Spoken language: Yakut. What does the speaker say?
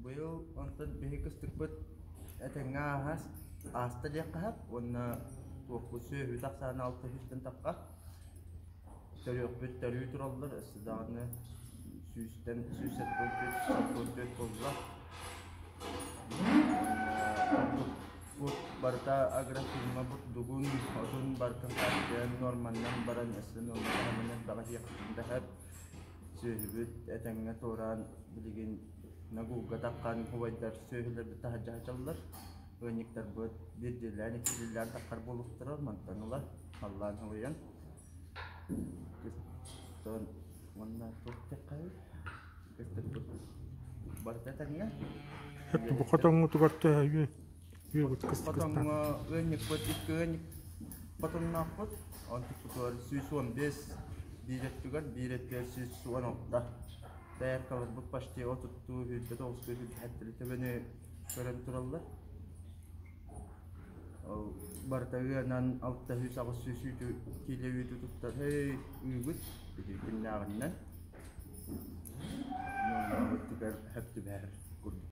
Быйыл онтон биһиги кыстыкпыт этэҥҥэ ааһас ааста диэххэ сөп уонна туохпут сүөһүбүт ахсаана 600-тэн тахха. Төрүөхпүт төрүү тураллар, өссө даҕаны сүүстэн 174, 174 буолла. Бурдукпут барыта агрофирма бурдугун, отун барытын хааччыйан нуорманнан баран өссө нуорма таһымын элбэҕи иһиэхпитин да сөп. Сүөһүбүт этэҥҥэ туораан билигин Нагулга таххан убайдар сүөһүлэрбит таһырдьа сылдьаллар. Ыанньыктарбыт биирдиилээн, иккилиилээн таххар буолуохтара мантан ыла халлаан сылыйан. Уонна туох диэххэй барыта этэҥҥэ. Бу хотоҥҥутугар төһө үөгүт Хотоҥҥо ыанньыкпыт икки ыанньык хотонноохпут. Онтукпутугар 115 биир өттүгэр, биир өттүгэр 116. Дояркаларбыт почти отуттуу, 29-туу, 27 төбөнү көрөн тураллар. Ол барыта ыанан 600-800 үүтү киилэ үүтү туттар ыыбыт ити күннээҕиннэн. Нуормабытыгар сөп түбэһэр курдук.